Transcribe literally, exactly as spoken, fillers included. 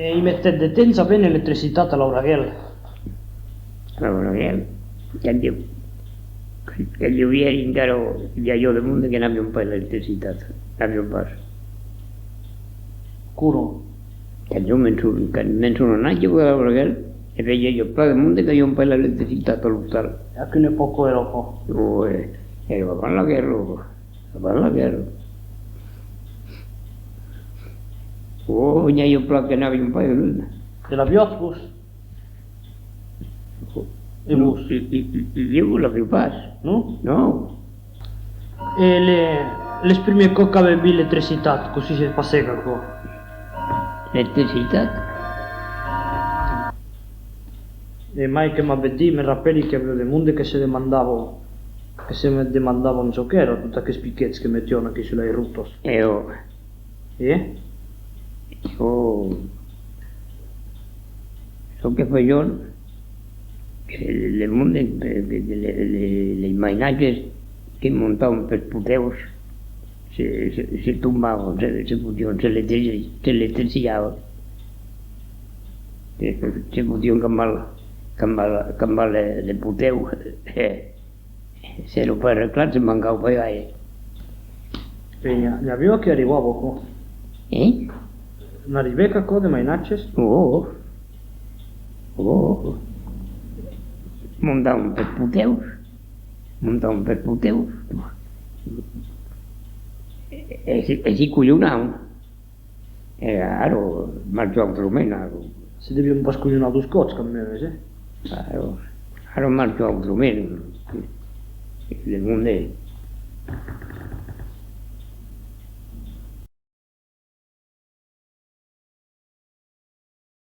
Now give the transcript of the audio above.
E i metèt de temps a ben electricitat a Lauraguèl? A Lauraguèl, quand jo, quand jo i èri encara, i aviá de monde que n'avián pas l'electricitat, n'avián pas. Quora? Quand jo me'n son, quand me'n son anat, jo a Lauraguèl, e ben i aviá plan de monde que avián pas l'electricitat a l'ostal. E a quina epòca èra aquò? Ò, e, èra avant la guèrra, aquò. Avant la guèrra. Ò, n'i aviá plan que n'avián pas de lum. E l'aviatz vos? E vos? I, i, i, i, jo l'aviái pas. Non? Non. E le, les primièrs còps qu'avètz vist l'electricitat, cossí se passèc aquò? L'electricitat? E mai que m'avètz dit, me rapèli que aviá de monde que se demandava, que se me demandavan çò qu'èra, tot aqueles piquets que metián aquí sus las rotas. E ò. E? Ò. Çò que fasián, que le monde, que, que, que le, le, les mainatges que montavan pels potèus, se, se, se tombavan, se, se fotián, se electri-, se electriciavan. Se, se fotián cambar, cambar, cambar le, le potèu. Se lo pas reclat, se mancava pas gaire. E n'i a-, n'i aviá que arribava aquò? E? N'arribèc aquò de mainatges? Ò, ò. Montavan pels potèus. Montavan pels potèus. E, e s'i, e s'i colhonavan. E ara marcha autrament, ara. Se devián pas colhonar dos còps, quand mèmes, eh? Ara, ara marcha autrament. Le monde.